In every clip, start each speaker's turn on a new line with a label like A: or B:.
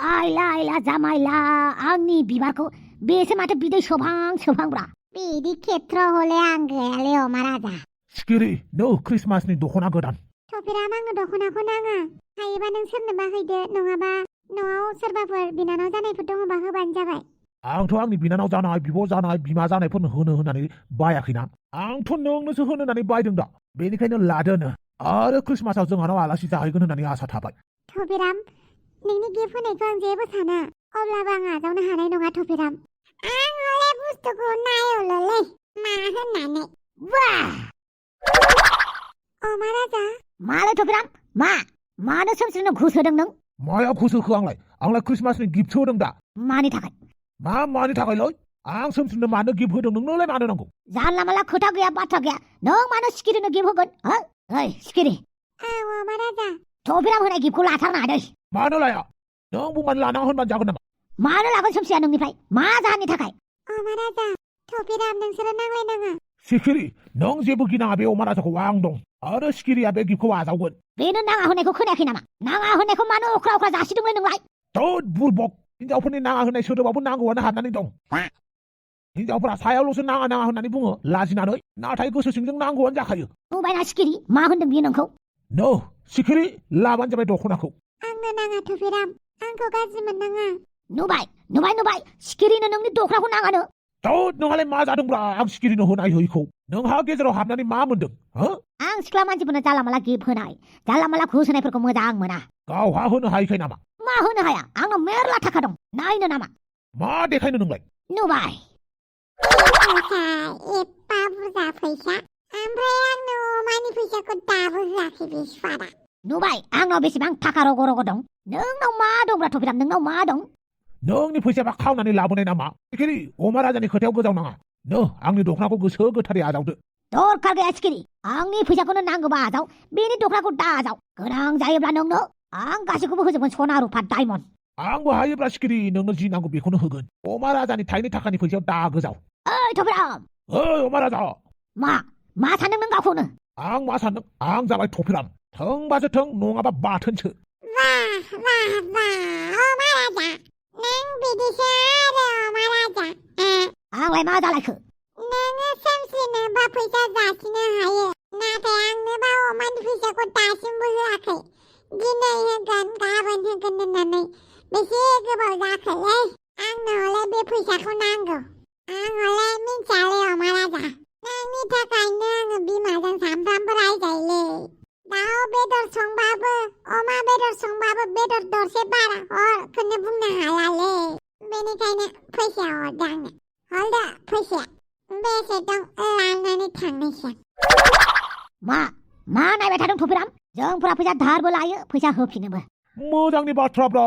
A: आइला आइला जामाइला आंनि बिबारखौ बेसो माथो बिदै सोबहांब्रा बिदि खेत्र हले आं गैयालै अमा राजा
B: सिखिरि नो क्रिसमासनि दख'ना गोदान
A: थफिराम आंनो दख'नाखौ नाङा हायोबा नों सोरनोबा हैदो नङाबा न'आव सोरबाफोर बिनानाव जानायफोर दङबा होबानो जाबाय
B: आंथ' आंनि बिनानाव जानाय बिब' जानाय बिमा जानायफोरनो होनो होननानै बायाखैना आंथ' नोंनोसो होनो होननानै बायदों दा बेनिखायनो लादोनो आरो क्रिसमासाव जोंहानाव आलासि जाहैगोन होननानै आसा थाबाय
A: थफिराम नोंनि गिफ्ट होनायखौ आं जेबो साना अब्लाबो आं आजावनो हानाय नङा थफिराम आं हले बुस्थुखौ नायल'लै मा होननानै वाह अमा राजा मालाय थफिराम मानो सोमस्रिनो घुस होदों नों
B: माया घुस होखो आंलाय क्रिसमासनि गिफ्ट होदों दा
A: मानि थाखाय
B: मानि थाखायलै आं सोमस्रिनो मानो गिफ्ट होदों नोंनोलाय मानो नांगौ
A: जानला माला खोथा गैया बाथ्रा गैया नों मानो सिखिरिनो गिफ्ट होगोन ओइ सिखिरि अमा राजा थफिराम होनाय गिफ्टखौ लाथारनाङा दै
B: मानो लाया नों बुंबानो लानाङा होनबानो जागोन नामा
A: मानो लागोन सोमस्रिया नोंनिफ्राय मा जाहोननि थाखाय अमा राजा थफिराम नोंसोरो नांलायनाङा
B: सिखिरि नों जेबो गिनाङा बे अमा राजाखौ आं दं आरो सिखिरिया बे गिफ्टखौ आजावगोन
A: बेनो नाङा होनायखौ खोनायाखै नामा नाङा होनायखौ मानो अख्रा जासिदोंलै नोंलाय
B: थोद बुरबक हिनजावफोरनि नाङा होनाय सोदोबाबो नांगौआनो हाबनानै दं हिनजावफोरा सायावल'सो नाङा होननानै बुङो लाजिनानै नाथाय गोसो सिंजों नांगौआनो जाखायो
A: नुबायना सिखिरि मा होनदों बियो नोंखौ
B: नो सिखिरि लाबानो जाबाय दख'नाखौ
A: आंनो नाङा थफिराम आंखौ गाज्रि मोननाङा नुबाय सिखिरिनो नोंनि दख'नाखौ नाङानो
B: थोद नोंहालाय मा जादोंब्रा आं सिखिरिनो होनाय होयिखौ नोंहा गेजेराव हाबनानै मा मोनदों
A: आं सिख्ला मानसिफोरनो जानला माला गिफ्ट होनाय जानला माला घुस होनायफोरखौ मोजां मोना
B: गावहा होनो हायिखाय नामा
A: मा होनो हाया आंनाव मेरला थाखा दं नायनो नामा
B: मा देखायनो नोंलाय
A: नुबाय एफा बुरजा फैसा ओमफ्राय आंनो अमानि फैसाखौ दाबो होआखै बे सुवादा नुबाय आंनाव बेसेबां थाखा रग' दं नोंनाव मा दंब्रा थफिराम नोंनाव मा दं
B: नोंनि फैसाबा खावनानै लाबोनाय नामा सिखिरि अमा राजानि खोथायाव गोजाव नाङा नो आंनि दख'नाखौ गोसो गोथारै आजावदो
A: दरखार गैया सिखिरि आंनि फैसाखौनो नांगौबा आजाव बेनि दख'नाखौ दा आजाव गोनां जायोब्ला नोंनो आं गासैखौबो होजोबगोन सना रुफा डायमन्ड
B: आंबो हायोब्ला सिखिरि नोंनो जि नांगौ बेखौनो होगोन अमा राजानि थाइनै थाखानि फैसायाव दा गोजाव
A: ओइ थफिराम
B: ओइ अमा राजा
A: मा सानदों नों गावखौनो
B: आं मा सानदों आं जाबाय थफिराम थोंबासो थों नङाबा बाथोनसो
A: अमा राजा नों बिदिसो आरो अमा राजा आंलाय मा जालायखो नोङो सोमस्रिनोबा फैसा जासिनो हायो नाथाय आंनोबा अमानि फैसाखौ दासिमबो होआखै दिनै होगोन गाबोन होगोन होननानै बेसे गोबाव जाखोलै आंनो हले बे फैसाखौ नांगौ आं हले मिन्थियालै अमा राजा नोंनि थाखायनो आङो बिमाजों सामफ्रामबो रायजायोलै दाउ बेदर संबाबो अमा बेदर संबाबो बेदर दरसे बारा हरखौनो बुंनो हायालै बेनिखायनो फैसा हरदो आंनो हरदो फैसाया बेसे दं लानानै थांनोसै मा नायबाय थादों थफिराम जोंफोरा फैसा दाहारबो लायो फैसा होफिनोबो
B: मोजांनि बाथ्राब्रा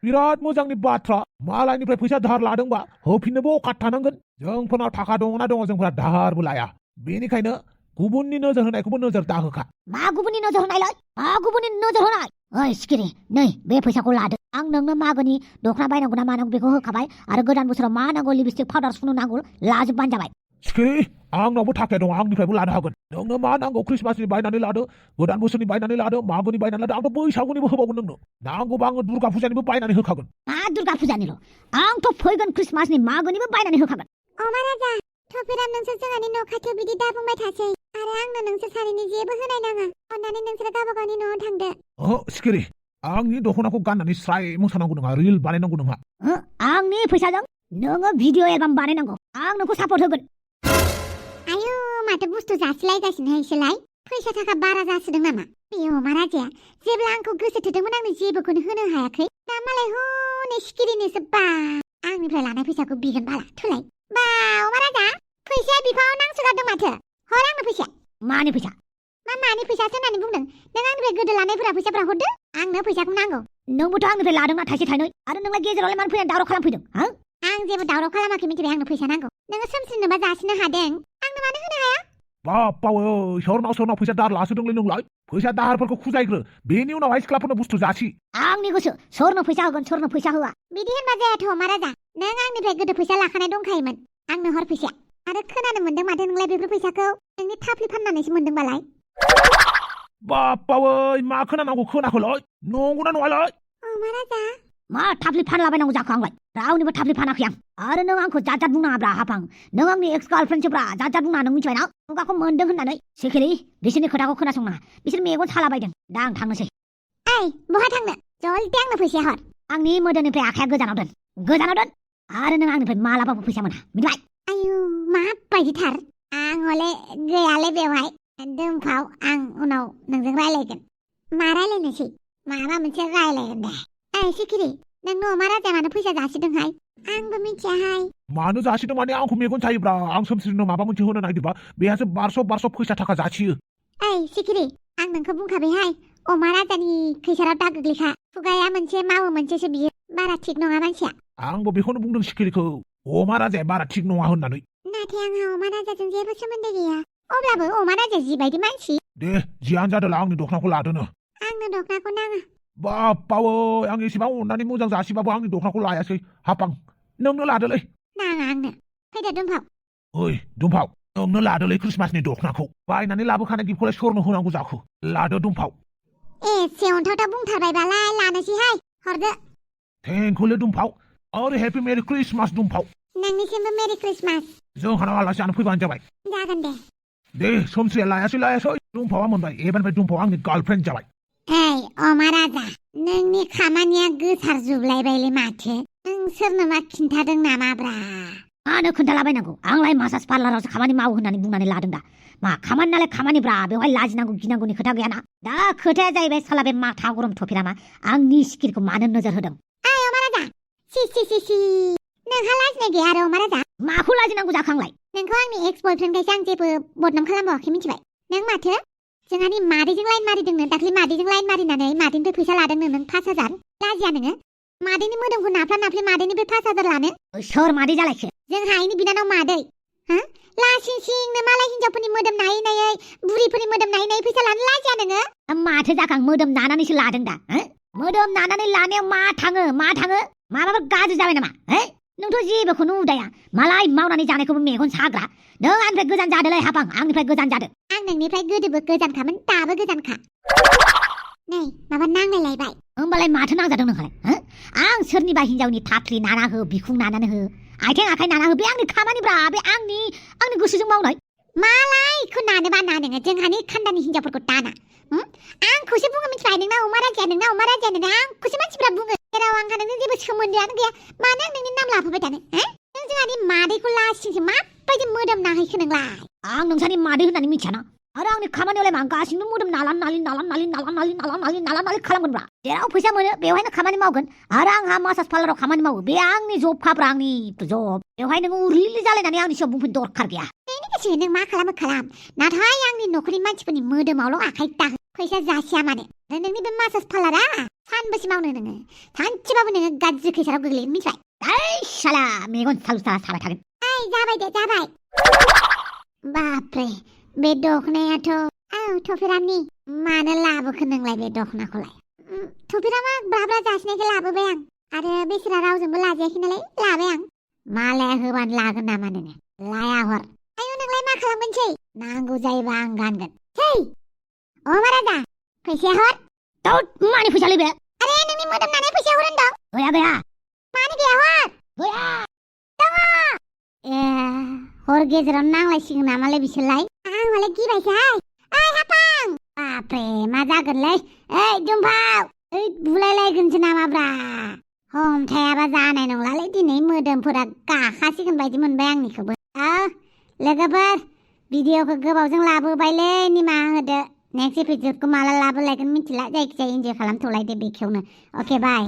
B: बिराद मोजांनि बाथ्रा मालायनिफ्राय फैसा दाहार लादोंबा होफिननोबो अकात थानांगोन जोंफोरनाव थाखा दङना दङ जोंफोरा दाहारबो लाया बेनिखायनो गुबुननि नोजोर होनायखौबो नोजोर दाहोखा
A: मा गुबुननि नोजोर होनायलाय मा गुबुननि नोजोर होनाय ओइ सिखिरि नै बे फैसाखौ लादो आं नोंनो मागोनि दख'ना बायनांगौ ना मानांगौ बेखौ होखाबाय आरो गोदान बोसोराव मा नांगौ लिपस्टिक पाउडार सुनो नांगौ लाजोबबानो जाबाय
B: सिखिरि आंनावबो थाखाया दं आंनिफ्रायबो लानो हागोन नोंनो मा नांगौ क्रिसमासनि बायनानै लादो गोदान बोसोरनि बायनानै लादो मागोनि बायनानै लादो आंथ' बैसागुनिबो होबावगोन नोंनो नांगौबा आङो दुर्गा फुजानिबो बायनानै होखागोन
A: मा दुर्गा फुजानिल' आंथ' फैगोन क्रिसमासनि मागोनिबो बायनानै होखागोन अमा राजा थफिराम नोंसोर जोंहानि न' खाथियाव बिदि दाबुंबाय थासै आरो आंनो नोंसोर सानैनि जेबो होनाय नाङा अन्नानै नोंसोर गावबा गावनि न'आव थांदो
B: सिखिरि आंनि दख'नाखौ गाननानै स्राय मोसानांगौ नङा रिल बानायनांगौ नङा
A: आंनि फैसाजों नोङो भिडिअ एलबाम बानायनांगौ आं नोंखौ सापर्ट होगोन आयु माथो बुस्थु जासिलायगासिनो इसोलाय फैसा थाखा बारा जासोदों नामा बे अमा राजाया जेब्ला आंखौ गोसो थोदोंमोन आंनो जेबोखौनो होनो हायाखै दा मालाय हनै सिखिरिनोसो बा आंनिफ्राय लानाय फैसाखौ बिगोन बाला थुलाय बा अमा राजा फैसाया बिफाङाव नांसोगारदों माथो हर आंनो फैसा मानि फैसा मानि फैसासो होननानै बुंदों नों आंनिफ्राय गोदो लानायफोरा फैसाफोरा हरदो आंनो फैसाखौ नांगौ नोंबोथ' आंनिफ्राय लादोंना थाइसे थाइनै आरो नोंलाय गेजेरावलाय मानो फैनानै दावराव खालामफैदों आं जेबो दावराव खालामाखै मिथिबाय आंनो फैसा नांगौ नोङो सोमस्रिनोबा जासिनो हादों आंनो मानो होनो हाया
B: बापावो सोरनाव फैसा दाहार लासोदोंलै नोंलाय फैसा दाहारफोरखौ खुजायग्रो बेनि उनावहाय सिख्लाफोरनो बुस्थु जासि
A: आंनि गोसो सोरनो फैसा होगोन सोरनो फैसा होआ बिदि होनबा जायाथ' अमा राजा नों आंनिफ्राय गोदो फैसा लाखानाय दंखायोमोन आंनो हर फैसा आरो खोनानो मोनदों माथो नोंलाय बेफोर फैसाखौ नोंनि थाफ्लि फाननानैसो मोनदोंबालाय
B: बापावै मा खोनानांगौ खोनाखोलै नंगौना नङालै
A: अमा राजा मा थाफ्लि फानलाबायनांगौ जाखो आंलाय रावनिबो थाफ्लि फानाखै आं आरो नों आंखौ जात जात बुंनाङाब्रा हाफां नों आंनि एक्स गार्लफ्रेन्डसोब्रा जात जात बुंना नों मिथिबायना खुगाखौ मोन्दों होननानै सिखिरि बिसोरनि खोथाखौ खोनासंनाङा बिसोर मेगन सालाबायदों दा आं थांनोसै ओइ बहा थांनो जलदि आंनो फैसा हर आंनि मोदोमनिफ्राय आखाया गोजानाव दोन आरो नों आंनिफ्राय मालाबाबो फैसा मोना मिथिबाय आयु माबायदिथार आं हले गैयालै बेवहाय दोमफाव आं उनाव नोंजों रायलायगोन मा रायलायनोसै माबा मोनसे रायलायगोन दे ओइ सिखिरि नोंनो अमा राजाया मानो फैसा जासिदोंहाय आंबो मिथियाहाय
B: मानो जासिदों माने आंखौ मेगन सायोब्रा आं सोमस्रिनो माबा मोनसे होनो नागिरबा बेहासो बारस' फैसा थाखा जासियो
A: ओइ सिखिरि आं नोंखौ बुंखाबायहाय अमा राजानि खैसाराव दा गोग्लैखा खुगाया मोनसे मावो मोनसेसो बियो बारा थिग नङा मानसिया
B: आंबो बेखौनो बुंदों सिखिरिखौ अमा राजाया बारा थिग नङा होननानै
A: नाथाय आंहा अमा राजाजों जेबो सोमोन्दो गैया अब्लाबो अमा राजाया जिबायदि मानसि
B: दे जियानो जादोला आंनि दखनाखौ लादोनो
A: आंनो दखनाखौ नाङा
B: बाप्पावै आं एसेबां अननानै मोजां जासिबाबो आंनि दखनाखौ लायासै हाफां नोंनो लादोलै
A: नाङा आंनो फैदो दुमफाव
B: ओइ दुमफाव नोंनो लादोलै क्रिसमासनि दखनाखौ बायनानै लाबोखानाय गिफ्टखौलाय सोरनो होनांगौ जाखो लादो दुमफाव
A: एसे अन्थावथाव बुंथारबायबालाय लानोसैहाय हरदो
B: थेंकइउलै दुमफाव आरो हेपि मेरि क्रिसमास दुमफाव
A: नोंनिसिमबो मेरि क्रिसमास
B: जोंहानाव आलासि जानो फैबानो जाबाय
A: जागोन
B: दे सोमस्रिया लायासै दुमफावा मोनबाय एबारनिफ्राय दुमफावा आंनि गार्लफ्रेन्ड जाबाय
A: ओइ अमा राजा नोंनि खामानिया गोसार जुबलायबायलै माथो नों सोरनोबा खिन्थादों नामाब्रा मानो खोन्थालाबायनांगौ आंलाय मासाज पार्लारावसो खामानि मावो होननानै बुंनानै लादों दा मा खामानि नालाय खामानिब्रा बेवहाय लाजिनांगौ गिनांगौनि खोथा गैयाना दा खोथाया जाहैबाय साला बे माथा गरम थफिरा मा आंनि सिखिरिखौ मानो नोजोर होदों ओइ अमा राजा सि नोंहा लाजिनाय गैया आरो अमा राजा माखौ लाजिनांगौ जाखो आंलाय नोंखौ आंनि एक्स बयफ्रेन्डखायसो आं जेबो बदनाम खालामबावाखै मिथिबाय नों माथो जोंहानि मादैजों लाइन मारिदोंनो दाख्लै मादैजों लाइन मारिनानै मादैनिफ्राय फैसा लादोंनो नों 5,000 लाजिया नोङो मादैनि मोदोमखौ नाफ्ला मादैनिफ्राय 5,000 लानो सोर मादै जालायखो जोंहा आइनि बिनानाव मादै हो लासिंसिंनो मालाय हिनजावफोरनि मोदोम नायै बुरिफोरनि मोदोम नायै फैसा लानो लाजिया नोङो माथो जाखां मोदोम नानानैसो लादों दा मोदोम नानानै लानायाव मा थाङो माबाफोर गाज्रि जाबाय नामा नोंथ' जेबोखौनो उदाया मालाय मावनानै जानायखौबो मेगन साग्रा नों आंनिफ्राय गोजान जादोलै हाफां आंनिफ्राय गोजान जादो आं नोंनिफ्राय गोदोबो गोजानखामोन दाबो गोजानखा नै माबा नांलायलायबाय होमबालाय माथो नांजादों नोंहालाय आं सोरनिबा हिनजावनि थाफ्लि नाना हो बिखुं नानानै हो आथिं आखाइ नाना हो बे आंनि खामानिब्रा बे आंनि गोसोजों मावनाय मालायखौ नानोबा ना नोङो जोंहानि खान्दानि हिनजावफोरखौ दाना आंखौसो बुङो मिथिबाय नोंना अमा राजाया आंखौसो मानसिफ्रा बुङो जेराव आंहा नोंजों जेबो सोमोन्दोआनो गैया मानो आं नोंनि नाम लाफाबाय थानो नों जोंहानि मादैखौ लासिंसो माबायदि मोदोम नाहैखो नोंलाय आं नोंसानि मादै होननानै मिथियाना आरो आंनि खामानियावलाय मा गासिबो मोदोम नालान नालि खालामगोनब्रा जेराव फैसा मोनो बेवहायनो खामानि मावगोन आरो आंहा मासाज पार्लाराव खामानि मावो बे आंनि जबखाब्रा आंनि जब बेवहाय नोङो उरलिलि जालायनानै आंनि सायाव बुंफैनो दरखार गैया नोंनि गोसो नों मा खालाम नाथाय आंनि न'खरनि मानसिफोरनि मोदोमावल' आखाइ दाहो फैसा जासिया माने नोंनि बे मासाज पार्लारा सानबेसे मावनो नोङो सानसेबाबो नोङो गाज्रि खैसाराव गोग्लैनो मिथिबाय साला मेगन सालु साला साबाय थागोन जाबाय दे जाबाय बापरे बे दखनायाथ' थफिरानि मानो लाबोखो नोंलाय बे दखनाखौलाय थफिरामा ब्रा जासिनायखौ लाबोबाय आं आरो बेसोरा रावजोंबो लाजायाखै नालाय लाबाय आं मालाया होबानो लागोन नामा नोङो लाया हर आयौ नोंलाय मा खालामगोनसै नांगौ जायोबा आं गानगोन अमा राजा फैसाया हर मानि फैसालै बे आरे नोंनि मोदोम नानाय फैसाया हर होनदों गैया मानो गैया गैया दङ हर गेजेराव नांलायसिगोन नामालाय बिसोरलाय आं हले गिबायसोहाय ओइ हाफां बापरे मा जागोनलै ओइ दुमफाव बुलायलायगोनसो नामाब्रा हमथायाबा जानाय नंलालै दिनै मोदोमफोरा गाखासिगोन बायदि मोनबाय आंनिखौबो लोगोफोर भिडिअखौ गोबावजों लाबोबायलै निमाहा होदो नेक्स्ट एपिसोडखौ माला लाबोलायगोन मिथिला जायखिजाया इन्जय खालामथ'लायदो बेखेवनो अके बाय